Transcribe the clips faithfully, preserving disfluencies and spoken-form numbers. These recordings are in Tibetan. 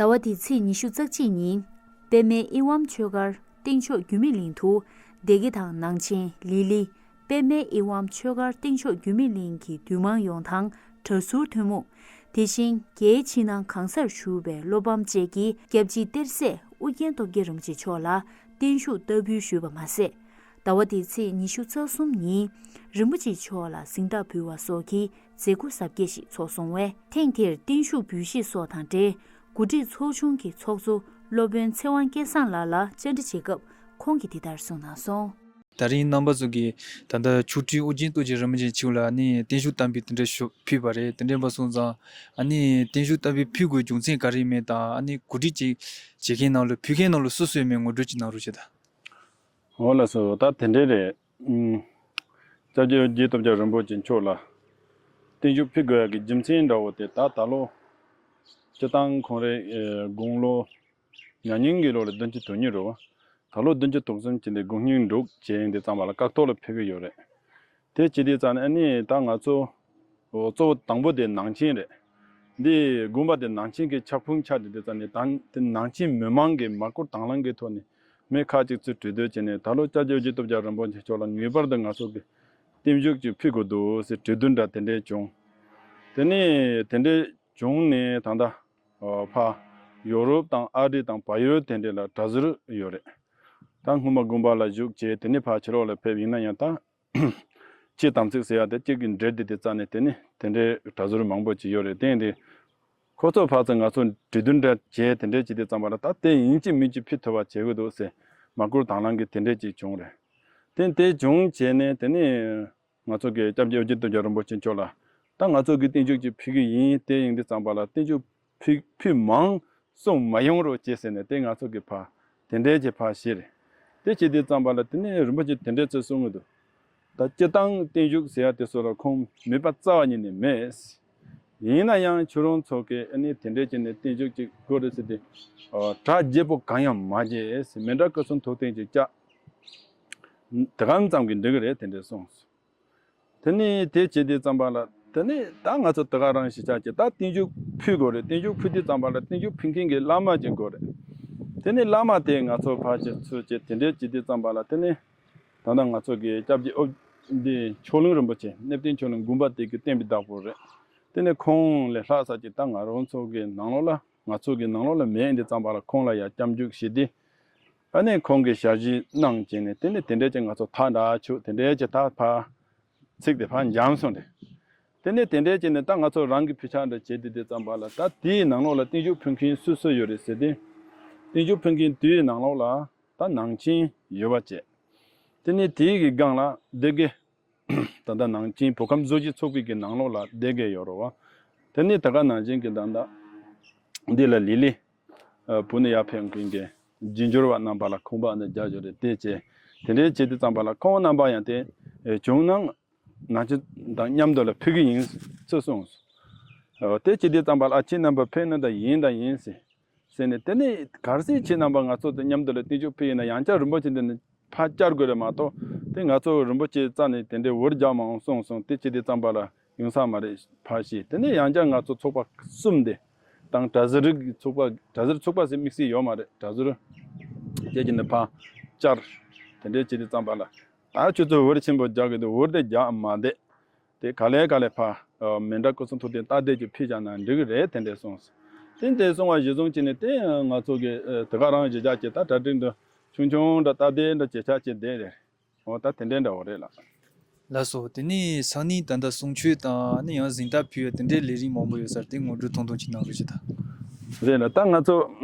ཟླ་བ་འདིའི་ཚེས་ཉི་ཤུ་རྩ་གཅིག་ཉིན། པདྨའི་ཨེ་ཝཾ་ཆོས་སྒར་སྟེང་ཕྱོགས་རྒྱུད་སྨད་གླིང་དུ། སྡེ་དགེ་དང་ནང་ཆེན་ལི་ལི། པདྨའི་ཨེ་ཝཾ་ཆོས་སྒར་སྟེང་ཕྱོགས་རྒྱུད་སྨད་གླིང་གི་འདུས་མང་ཡོངས་དང་། གྲྭ་ཟུར་ཐུན་མོང་། དེ་བཞིན་རྒྱའི་ཕྱི་ནང་གང་སར་བཞུགས་པའི་སློབ་ཕམ་བཅས་ཀྱིས་སྐྱབས་རྗེ་གཏེར་སྲས་ཨོ་རྒྱན་སྟོབས་རྒྱལ་རིན་པོ་ཆེ་མཆོག་ལ་བརྟན་བཞུགས་བསྟར་འབུལ་ཞུས་པ་མ་ཟད། ཟླ་བ་འདིའི་ཚེས་ཉི་ཤུ་རྩ་གསུམ་ཉིན། རིན་པོ་ཆེ་མཆོག་ལ་གཟེངས་རྟགས་འབུལ་བ་སོགས་ཀྱི་མཛད་སྒོ་གཟབ་རྒྱས་ཤིག་ཚོགས་སོང་བས། ཐེངས་འདིར་བརྟན་བཞུགས་འབུལ་བཞེས་སོགས་དང་འབྲེལ། འགོ་ཁྲིད་ཚོགས་ཆུང་གི་ཚོགས་གཙོ་སློབ་དཔོན་ཚེ་དབང་སྐལ་བཟང་ལགས་ལ་བཅར་འདྲི་བྱེད་སྐབས། ཁོང་གིས་འདི་ལྟར་གསུངས་གནང་སོང་། ད་རིང་རྣམ་པ་ཚོ་གིས་ད་ལྟ་མཆོག་སྤྲུལ་ཨོ་རྒྱན་རྡོ་རྗེ་རིན་པོ་ཆེ་མཆོག་ལ་ནི་བརྟན་བཞུགས་བསྟར་འབུལ་དེ་འདྲ་ཞུ་ཕུལ་བ་རེད། དེ་འདྲ་ཡིན་པ་སོང་ཙང་ཨ་ནི་བརྟན་བཞུགས་བསྟར་འབུལ་ཕུལ་དགོས་རྒྱུ་མཚན་ག་རེ་མེད་དང་། ཨ་ནི་གོ་སྒྲིག་ཅིག་བྱེད་མཁན་ནང་ལོགས་ཕུལ་མཁན་ནང་ལོགས་སུ་སུ་ཡོད་མེད་ངོ་སྤྲོད་ཅིག་གནང་རོགས་བྱེད་དང་། འོ་ལགས་སོ། ད་དེ་འདྲ་རེད། ཨུམ། སྐྱབས་རྗེ་ཨོ་རྒྱན་སྟོབས་རྒྱལ་རིན་པོ་ཆེ་མཆོག་ལ་བརྟན་བཞུགས་ཕུལ་དགོས་ཡག་གི་རྒྱུ་མཚན་འདྲ་བོ་དེ། ད་ད་ལོ་སྤྱིར་བཏང་ཁོང་རེ་དགུང་ལོ་ཉ་ཉིན་གྱི་ལོ་ལ་བདུན་ཅུ་དོན་གཉིས་རེད་བ། ད་ལོ་བདུན་ཅུ་དོན་གསུམ་བྱས་ནས་དགུང་སྙིང་འདོགས་བྱས་ཡིན་དེ་ཙམ་པ་ལ་སྐབས་ཐོག་ལ་ཕེབས་ཀྱི་ཡོད་རེད། དེ་བྱས་དུས་ཙང་ནས་ཨ་ནི་ད་ང་ཚོ་གཙོ་བོ་དང་པོ་དེ་ནང་ཆེན་རེད། འདི་དགོན་པ་དེ་ནང་ཆེན་གྱི་ཆག་ཕུང་ཆགས་དུས་དེ་ཙང་ནས་ད་དེ་ནང་ཆེན་མི་མང་གི་མ་བསྐུལ་དང་བླངས་ཀྱི་ཐོག་ནས་མི་ཁག་ཅིག་ཚུར་གྲོས་བསྡུར་བྱས་ནས། ད་ལོ་སྐྱབས་རྗེ་ཨོ་རྒྱན་སྟོབས་རྒྱལ་རིན་པོ་ཆེ་མཆོག་ལ་ངེས་པར་དུ་ང་ཚོ་གི་བརྟན་བཞུགས་ཅིག་ཕུལ་དགོས་འདུག་ཟེར་གྲོས་བསྡུར་འདྲ་དེ་འདྲས་བྱུང་། དེ་ནས་དེ་འདྲས་བྱུང་ནས་ད་ལྟ་ཕར་ཡོ་རོབ་དང་ཨ་རི་དང་བལ་ཡུལ་དེ་འདྲས་ལ་གྲྭ་ཟུར་ཡོད་རེད། ད་སྔོན་མ་དགོན་པ་ལ་བཞུགས་བྱས། དེ་ནས་ཕར་ཕྱི་ལོགས་ལ་ཕེབས། ཡིན་ན་ཡང་ད་སྤྱི་དམ་ཚིག་ཟེར་ཡ་དེ་གཅིག་གི་འབྲེལ་དེ་དེ་རྩ་ནས་དེ་ནས་དེ་འདྲའི་གྲྭ་ཟུར་མང་པོ་ཅིག་ཡོད་རེད། དེ་ཡིན་དུས་ཁོ་ཚོ་ཕར་ཚུར་ང་ཚོ་གྲོས་བསྡུར་འདྲ་བྱས་དེ་འདྲས་བྱས་དུས་ཙམ་པ་ལ། ད་དེ་ཡིན་གཅིག་མིན་གཅིག་ཕུལ་ཐུབ་པ་བྱེད་དགོས་འདུག་ཟེར་མ་བསྐུལ་དང་བླངས་ཀྱི་དེ་འདྲས་ཅིག་བྱུང་རེད། དེ་དེ་བྱུང་བྱས་ནས་དེ་ནས་ང་ཚོ་གི་སྐྱབས་རྗེ་ཨོ་རྒྱན་སྟོབས་རྒྱལ་རིན་པོ་ཆེ་མཆོག་ལ་ད་ང་ཚོ་གི་བརྟན་བཞུགས་ཅིག་ཕུལ་གི་ཡིན། དེ་ཡིན་དུས་ཙམ་པ་ལ་བརྟན་བཞུགས་ཕུལ་ཕུལ་མང་སོང་མ་ཡོང་རོགས་བྱེད་ཟེར་ནས། དེ་ང་ཚོ་གི་ཕར་དེ་འདྲའི་ཅིག་ཕར་བཤད་རེད། དེ་བྱེད་དུས་ཙམ་པ་ལ་དེ་ནས་རིན་པོ་ཆེ་དེ་འདྲའི་ཚུལ་གསུང་གི་འདུག་ད་སྤྱིར་བཏང་བརྟན་བཞུགས་ཟེར་ཡ་དེ་ཚོ་ལ་ཁོང་མོས་པ་རྩ་བ་ཉིད་ནས་མེད། ཡིན་ན་ཡང་ཁྱོད་རང་ཚོ་གིས་ཨ་ནི་དེ་འདྲས་བྱས་ནས་བརྟན་བཞུགས་ཅིག་དགོས་རེད་ཟེར་ཏེ། ཨ། གྲ་རྒྱས་པོ་གང་ཡང་མ་བྱས་ཟེར། མཎྜལ་སྐུ་གསུང་ཐུགས་རྟེན་ཅིག་བཅག་དེ་ག་ཙམ་གྱིས་འགྲིག་གི་རེད། དེ་འདྲས་གསུངས། དེ་ནས་དེ་བྱས་དུས་ཙམ་པ་ལ། དེ་ནས་ད་ང་ཚོ་དེ་ག་རང་གཞིས་ཆགས་ཀྱི་ད་བརྟན་བཞུགས་ཕུལ་དགོས་རེད། བརྟན་བཞུགས་ཕུལ་དུས་ཙམ་པ་ལ་བརྟན་བཞུགས་ཕུལ་མཁན་གྱི་བླ་མ་ཅིག་དགོས་རེད། དེ་ནས་བླ་མ་དེ་ང་ཚོ་ཕར་ཅིག་ཚུར་ཅིག་དེ་འདྲས་བྱེད་དུས་ཙམ་པ་ལ། དེ་ནས་ད་ལྟ་ང་ཚོ་གི་སྐྱབས་རྗེ་ཨོ་འདི་མཆོག་གླིང་རིན་པོ་ཆེ། གནས་བརྟན་མཆོག་གླིང་དགོན་པ་དེ་གི་བསྟན་པའི་བདག་པོ་རེད། དེ་ནས་ཁོང་ལས་ལྷག་ས་ཅིག་ད་ང་རང་ཚོ་གི་ནང་ལོགས་ལ། ང་ཚོ་གི་ནང་ལོགས་ལ་མེད་དུས་ཙམ་པ་ལ། ཁོང་ལ་ཡང་སྐྱབས་འཇུག་ཞུས་ཏེ། ཨ་ནི་ཁོང་གིས་ཞལ་བཞེས་གནང་བྱས་ནས། དེ་ནས་དེ་འདྲས་ཀྱི་ང་ཚོ་ཐག་འདྲ་ཆོད། དེ་འདྲས་ཀྱི་ད་ཕར་ཚིག་དེ་ཕར་འཇམ་སོང་རེད། དེ་ནས་དེ་འདྲས་བྱས་ནས་ད་ང་ཚོ་རང་གི་ཕུལ་ཆ་འདྲ་བྱེད་དུས་དེ་ཙམ་པ་ལ། ད་དེའི་ནང་ལོགས་ལ་བརྟན་བཞུགས་ཕུལ་མཁན་སུ་སུ་ཡོད་རེད་ཟེར་ཏེ། བརྟན་བཞུགས་ཕུལ་མཁན་དེའི་ནང་ལོགས་ལ་ད་ནང་ཆེན་ཡོད་པ་བྱས། དེ་ནས་དེའི་གི་སྒང་ལ་སྡེ་དགེ། ད་ལྟ་ནང་ཆེན་བོད་ཁམས་བཟོ་བཅོས་ཚོགས་པའི་གི་ནང་ལོགས་ལ་སྡེ་དགེ་ཡོད་རེད་བ། དེ་ནས་ད་ག་ནང་བཞིན་གྱི་ད་ལྟ་འདི་ལ་ལི་ལི། ཨ། བོད་ནས་ཡར་ཕེབས་མཁན་གྱི་རྗེས་འབྱོར་བ་རྣམ་པ་ལ་ཁང་པ་ནས་རྒྱག་ཡོད་རེད། དེ་བྱས། དེ་འདྲའི་བྱེད་དུས་ཙམ་པ་ལ་ཁོང་རྣམ་པ་ཡང་དེ་བྱུང་ན་ནང་ཆེན་དང་མཉམ་དུ་ལ་ཕུལ་གི་ཡིན་ཚུལ་གསུངས། ཨ། དེ་བྱེད་དུས་ཙམ་པ་ལ། ཨ། ཁྱེད་རྣམ་པ་ཕེབས་ན་ད་ཡིན་ད་ཡིན་ཟེར། ཟེར་ནས། དེ་ནས་གལ་སྲིད་ཁྱེད་རྣམ་པ་ང་ཚོ་དང་མཉམ་དུ་ལ་བརྟན་བཞུགས་ཕུལ་ཡིན་ན། ཡང་བསྐྱར་རིན་པོ་ཆེ་འདི་ནས་ཕར་བཅར་དགོས་རེད་མ་གཏོགས། དེ་ང་ཚོ་རིན་པོ་ཆེ་རྩ་ནས་དེ་འདྲའི་འུར་རྒྱག་མ་འོང་གསུངས་སོང་། དེ་བྱེད་དུས་ཙམ་པ་ལ་ཡོང་ས་མ་རེད། ཕར་བཤད། དེ་ནས་ཡང་བསྐྱར་ང་ཚོ་ཚོགས་པ་གསུམ་དེ་དང་། གྲྭ་ཟུར་རིགས་ཀྱི་ཚོགས་པ། གྲྭ་ཟུར་ཚོགས་པ་ཟེར་དམིགས་བསལ་ཡོད་མ་རེད། གྲྭ་ཟུར་བཅས་ཀྱིས་ནི་ཕར་བཅར། དེ་འདྲའི་བྱེད་དུས་ཙམ་པ་ལ། ད་ཁྱོད་ཚོ་འུར་ཆེན་པོ་རྒྱག་གི་འདུག་འུར་དེ་རྒྱག་མ་བསྡད། དེ་ག་ལེ་ག་ལེ་ཕར། ཨ། མཎྜལ་སྐུ་གསུང་ཐུགས་རྟེན་སྟབས་བདེ་ཅིག་ཕུལ་བཞག་ན་འགྲིག་གི་རེད། དེ་འདྲས་གསུངས། དེ་འདྲས་གསུངས་པ་གཞིར་བཟུང་བྱས་ནས། དེ་ང་ཚོ་གི། ཨ། དེ་ག་རང་གཞིས་ཆགས་ཀྱི་ད་གྲ་སྒྲིག་འདི་ཆུང་ཆུང་འདྲ་སྟབས་བདེ་འདྲ་བྱེད་ཆགས་ཀྱི་བསྡད་རེད། འོ། ད་དེ་འདྲས་འདྲ་བོ་རེད་ལགས། ལགས་སོ། དེ་ནས་སང་ཉིན་ད་ལྟ་གསུང་ཆོས་དང་། ཨ་ནི་ཡང་གཟེངས་རྟགས་ཕུལ་བའི་དེ་འདྲའི་ལས་རིམ་མང་པོ་ཡོད་ས་རེད། དེ་ངོ་སྤྲོད་ཐུང་ཐུང་ཅིག་གནང་རོགས་བྱེད་དང་། རེད་ལགས། ད་ང་ཚོ་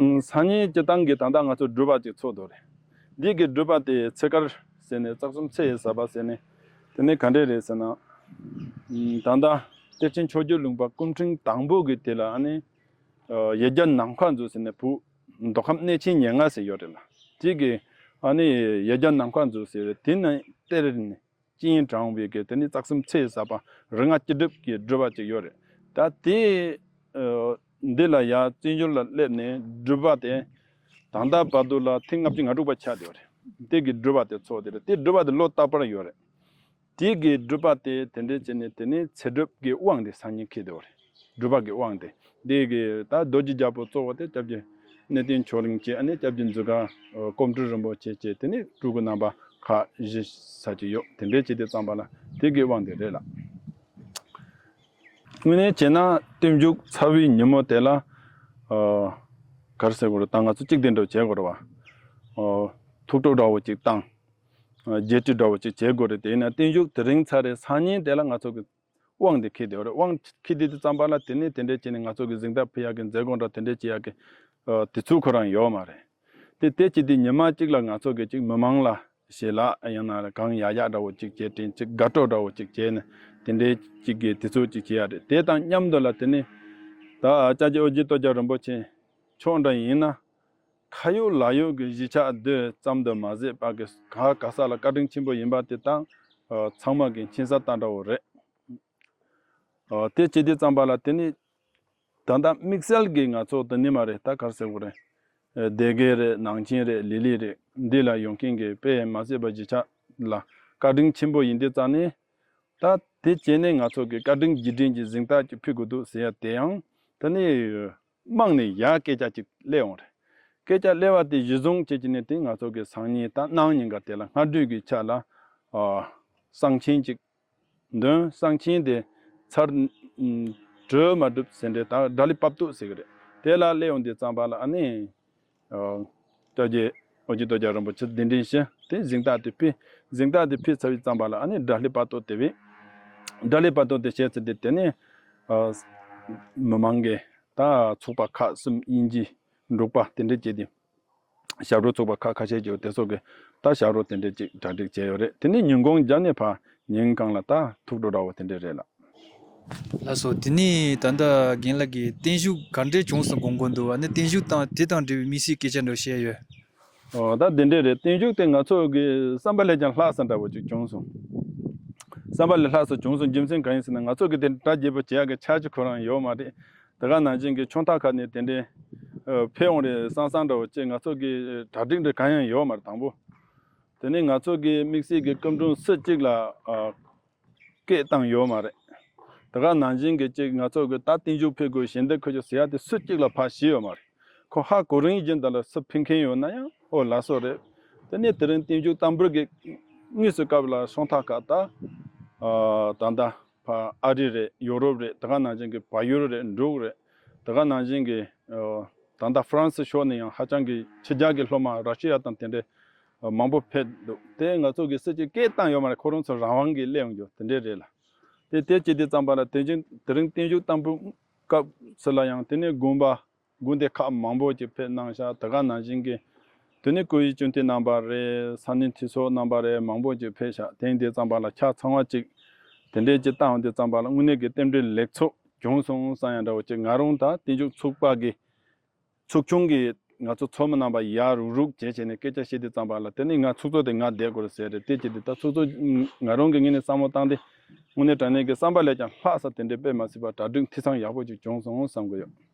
སང་ཉིན་སྤྱིར་བཏང་གི་ད་ལྟ་ང་ཚོ་སྒྲུབ་པ་ཅིག་ཚོགས་འདུག་རེད། འདི་གི་སྒྲུབ་པ་དེ་ཚེས་དཀར་ཟེར་ནས། རྩ་གསུམ་ཚེས་ཡི་ཟབ་པ་ཟེར་ནས། དེ་ནས་ག་འདྲས་རེད་ཟེར་ན། ད་ལྟ་གཏེར་ཆེན་མཆོག་གྱུར་ལུང་པ་སྐུ་ཕྲེང་དང་པོ་གི་དེ་ལ། ཨ་ནི་ཡེ་རྒྱ་ནམ་མཁའ་མཛོད་ཟེར་ནས། བོད་མདོ་ཁམས་གནས་ཆེན་ཉེར་ལྔ་ཟེར་ཡོད་རེད་ལགས། དེ་གི། ཨ་ནི་ཡེ་རྒྱ་ནམ་མཁའ་མཛོད་ཟེར་བའི་དེ་ནས་གཏེར་ནས་སྤྱན་དྲངས་པའི་གི། དེ་ནས་རྩ་གསུམ་ཚེས་ཡི་ཟབ་པ། རིགས་ལྔ་སྤྱི་སྒྲུབ་ཀྱི་སྒྲུབ་པ་ཅིག་ཡོད་རེད། ད་དེ། ཨ། འདི་ལ་ཡར་བཙན་བྱོལ་ལ་སླེབས་ནས་སྒྲུབ་པ་དེ་ད་ལྟ་བར་དུ་ལ་ཐེངས་ལྔ་བཅུ་ང་དྲུག་པ་ཆགས་བསྡད་པ་རེད། དེ་གི་སྒྲུབ་པ་དེ་ཚོགས་བསྡད་རེད། དེ་སྒྲུབ་པ་དེ་ལོ་རྟག་པར་ཡོད་རེད། དེ་གི་སྒྲུབ་པ་དེ་དེ་འདྲས་བྱས་ནས། དེ་ནས་ཚེ་སྒྲུབ་ཀྱི་དབང་དེ་སང་ཉིན་འཁེལ་བསྡད་པ་རེད། སྒྲུབ་པ་གི་དབང་དེ། དེ་གི་ད་རྡོ་རྗེ་རྒྱལ་པོ་གཙོ་བོ་དེ་སྐྱབས་རྗེ་གནས་བརྟན་ཆོས་གླིང་བཅས། ཨ་ནི་སྐྱབས་རྗེ་འཛུལ་དཀར་ཨ་ཀོང་སྤྲུལ་རིན་པོ་ཆེ་བཅས། དེ་ནས་སྤྲུལ་སྐུ་རྣམ་པ་ཁག་བཞི་ས་ཅིག་ཡོད། དེ་འདྲའི་བྱས་ཏེ་བརྩམས་པ་ལ་དེ་གི་དབང་དེ་རེད་ལ། དངོས་གནས་བྱས་ན་བརྟན་བཞུགས་ཚར་བའི་ཉིན་མོ་དེ་ལ་ཨ་ག་རེ་ཟེར་དགོས་རེད། ད་ང་ཚོ་གཅིག་དེ་འདྲ་བྱེད་དགོས་རེད་བ། ཨ་ཐུགས་སྤྲོ་འདྲ་བོ་གཅིག་བཏང་། ཨ་རྒྱས་སྤྲོས་འདྲ་བོ་གཅིག་བྱེད་དགོས་རེད། དེ་ཡིན་ན་བརྟན་བཞུགས་དེ་རིང་ཚར་རེ་སང་ཉིན་དེ་ལ་ང་ཚོ་གི་དབང་དེ་འཁེལ་བསྡད་ཡོད་རེད། དབང་འཁེལ་དེ་དུས་ཙམ་པ་ལ་དེ་ནས་དེ་འདྲས་བྱས་ནས་ང་ཚོ་གི་གཟེངས་རྟགས་ཕུལ་ཡག་གི་མཛད་སྒོ་འདྲ་དེ་འདྲས་བྱེད་ཡག་གི་ཨ་དུས་ཚོད་ཁོ་རང་ཡོད་མ་རེད། དེ་དེ་བྱས་དུས་ཉི་མ་གཅིག་ལ་ང་ཚོ་གི་ཅིག་མི་མང་ལ་ཞལ་ལག་ཡང་ན་གང་ཡག་ཡག་འདྲ་བོ་ཅིག་བྱས་དྲན་ཅིག་དགའ་སྤྲོ་འདྲ་བོ་ཅིག་བྱས་ནས་དེ་འདྲས་ཅིག་གི་དུས་ཚོད་ཅིག་བྱེད་ཡག་རེད། དེ་དང་མཉམ་དུ་ལ་དེ་ནས་ད་སྐྱབས་རྗེ་ཨོ་རྒྱན་སྟོབས་རྒྱལ་རིན་པོ་ཆེ་མཆོག་འདྲ་ཡིན་ན། ཁ་ཡོད་ལག་ཡོད་ཀྱི་གཞིས་ཆགས་འདི་ཙམ་དུ་མ་ཟད་པ་གི་ག་ག་ས་ལ་བཀའ་དྲིན་ཆེན་པོ་ཡིན་པ་དེ་དང་ཨ་ཚང་མ་གི་མཁྱེན་གསལ་ལྟར་འདྲ་བོ་རེད། ཨ་དེ་བྱེད་དུས་ཙམ་པ་ལ་དེ་ནི་ད་ལྟ་དམིགས་བསལ་གྱི་ང་ཚོ་དེ་ནི་མ་རེད། ད་ག་རེ་ཟེར་དགོས་རེད། ཨ་སྡེ་དགེ་རེད། ནང་ཆེན་རེད། ལི་ལི་རེད། འདི་ལ་ཡོང་མཁན་གྱི་དཔེ་མ་སྲིད་པ་གཞིས་ཆགས་ལ་བཀའ་དྲིན་ཆེན་པོ་ཡིན་དུས་ཙང་ནས། ད་དེ་བྱས་ནས་ང་ཚོ་གི་བཀའ་དྲིན་རྗེས་དྲན་གྱི་གཟེངས་རྟགས་ཅིག་ཕུལ་དགོས་འདུག་ཟེར་ཡ་དེ་ཡང་ད་ནི་དམངས་ནས་ཡར་སྐད་ཆ་ཅིག་སླེབས་ཡོང་རེད། སྐད་ཆ་སླེབས་པ་དེ་གཞི་བཟུང་བྱས་ཀྱི་ནས་དེ་ང་ཚོ་གི་སང་ཉིན་ད་གནངས་ཉིན་ག་དེ་ལ་སྔ་དྲོས་ཀྱི་ཆ་ལ་ཨ་གསང་ཆེན་ཅིག་འདོན། གསང་ཆེན་དེ་ཚར་ཨ་གྲོལ་མ་གྲུབ་ཟེར་འདྲ། ད་དགྲ་ལྷ་བབས་ཐོག་ཟེར་གི་རེད། དེ་ལ་སླེབས་ཡོང་དུས་ཙམ་པ་ལ་ཨ་ནི། ཨ་སྐྱབས་རྗེ་ཨོ་རྒྱན་སྟོབས་རྒྱལ་རིན་པོ་ཆེ་གདན་འདྲེན་ཞུས་ཏེ་གཟེངས་རྟགས་དེ་ཕུལ། གཟེངས་རྟགས་དེ་ཕུལ་ཚར་བའི་ཙམ་པ་ལ་ཨ་ནི་དགྲ་ལྷ་བབས་ཐོག་དེ་བས། དགྲ་ལྷ་བབས་ཐོག་དེ་བྱས་ཚར་ཏེ་དེ་ནས་ཨ་མི་མང་གི་ད་ཚོགས་པ་ཁག་གསུམ་དབྱིན་ཇི་འབྲུག་པ་དེ་འདྲ་བྱས་ཏེ་ཞབས་བྲོ་ཚོགས་པ་ཁག་ཁ་ཤས་ཀྱི་དེ་ཚོ་གི་ད་ཞབས་བྲོ་དེ་འདྲ་ཅིག་གྲ་སྒྲིག་བྱས་ཡོད་རེད། དེ་ནས་ཉིན་གུང་རྒྱབ་ནས་ཕར་ཉིན་གང་ལ་ད་ཐུགས་སྤྲོ་འདྲ་བོ་དེ་འདྲ་རེད་ལ། ལགས་སོ། དེ་ནས་ད་ལྟ་རྒན་ལགས་ཀྱིས་བརྟན་བཞུགས་ག་འདྲས་བྱུང་སོང་དགོངས་དགོངས་འདུག་ཨ་ནི་བརྟན་བཞུགས་དང་དེ་དང་འབྲེལ་བའི་དམིགས་བསལ་སྐད་ཆ་འདྲ་བཤད་ཡོད། ཨོ་ད་དེ་འདྲས་རེད། བརྟན་བཞུགས་དེ་ང་ཚོ་གི་བསམ་པ་ལས་ཀྱང་ལྷག་ས་འདྲ་བོ་ཅིག་བྱུང་སོང་། བསམ་པ་ལས་ལྷག་ས་བྱུང་སོང་། རྒྱུ་མཚན་གང་ཡིན་ཟེར་ན་ང་ཚོ་གི་དེ་གྲ་རྒྱས་པོ་བྱེད་ཡག་གི་འཆར་གཞི་ཁོ་རང་ཡོད་མ་རེད། དེ་ག་ནང་བཞིན་གི་ཆུང་མཐའ་ཁག་ནས་དེ་འདྲས་ཨ་ཕེབས་འོང་རེད་བསམ་བསམ་འདྲ་བོ་ཅིག་ང་ཚོ་གི་གྲ་སྒྲིག་འདྲ་གང་ཡང་ཡོད་མ་རེད། དང་པོ། དེ་ནས་ང་ཚོ་གི་དམིགས་བསལ་གྱི་སྐུ་མགྲོན་སུ་གཅིག་ལ་ཨ་སྐད་བཏང་ཡོད་མ་རེད། དེ་ག་ནང་བཞིན་གྱི་གཅིག་ང་ཚོ་གི་ད་བརྟན་བཞུགས་ཕུལ་དགོས་ཞལ་འདེབས་ཕུལ་དགོས་ཟེར་ཡ་དེ་སུ་གཅིག་ལ་ཕར་ཞུས་ཡོད་མ་རེད། ཁོ་ཧ་གོ་རིམ་བཞིན་དུ་ལ་སུ་ཕུལ་མཁན་ཡོད་ན་ཡང་ཨོ་ལགས་སོ་རེད། དེ་ནས་དེ་རིང་བརྟན་བཞུགས་དང་པོ་གི་དངོས་སུ་སྐབས་ལ་ཆུང་མཐའ་ཁག་ད་ཨ་ད་ལྟ་ཕར་ཨ་རི་རེད། ཡོ་རོབ་རེད། དེ་ག་ནང་བཞིན་གྱི་བལ་ཡུལ་རེད། འབྲུག་རེད། དེ་ག་ནང་བཞིན་གྱི་ཨ་ད་ལྟ་ཧྥ་རན་སི་ཕྱོགས་ནས་ཡང་ཧ་ཅང་གི་ཕྱི་རྒྱལ་གྱི་སློབ་མ་ར་ཤི་ཡ་དང་དེ་འདྲའི་མང་པོ་ཕེབས་འདུག་དེ་ང་ཚོ་གི་སྲིད་ཀྱི་སྐད་བཏང་ཡོད་མ་རེད། ཁོ་རང་ཚོ་རང་དབང་གིས་སླེབས་ཡོང་རྒྱུ་དེ་འདྲས་རེད་ལ། དེ་དེ་བྱས་དུས་ཙམ་པ་ལ་དེ་བཞིན་དེ་རིང་བརྟན་བཞུགས་དང་པོ་སྐབས་སུ་ལ་ཡང་དེ་ནས་དགོན་པ་དགོན་སྡེ་ཁག་མང་པོ་ཅིག་ཕེབས་གནང་ཤག་དེ་ག་ནང་བཞིན་གྱི་དེ་ནས་སྐུ་ཡི་བཅོམ་ལྡན་རྣམ་པ་རེད། ས་གནས་འཐུས་ཚོགས་རྣམ་པ་རེད། མང་པོ་ཅིག་ཕེབས་ཤག་དེ་ཡིན་དུས་ཙམ་པ་ལ་ཆ་ཚང་བ་ཅིག་དེ་འདྲས་ཅིག་བཏང་ཡོང་དུས་ཙམ་པ་ལ་དངོས་གནས་ཀྱི་རྟེན་འབྲེལ་ལེགས་ཚོགས་བྱུང་སོང་བསམ་ཡ་འདྲ་བོ་ཅིག་ང་རང་ད་བརྟན་བཞུགས་ཚོགས་པ་གི་ཚོགས་ཆུང་གི་ང་ཚོ་ཚོགས་མི་རྣམ་པ་ཡར་རུག་རུག་བྱས་བྱས་ནས་སྐད་ཆ་བཤད་དུས་ཙམ་པ་ལ་དེ་ནི་ང་ཚོགས་གཙོ་དེ་ང་བསྡད་དགོས་རེད་ཟེར་རེད། དེ་བྱས་དུས་ད་ཚོགས་གཙོ་ང་རང་གི་ངོས་ནས་བསམ་བློ་བཏང་སྟེ་དངོས་གནས་དྲང་གནས་ཀྱི་བསམ་པ་ལས་ཀྱང་ལྷག་ས་དེ་འདྲའི་དཔེ་མ་སྲིད་པ་གྲ་སྒྲིག་འཐུས་ཚང་ཡག་པོ་ཅིག་བྱུང་སོང་བསམ་གི་ཡོད།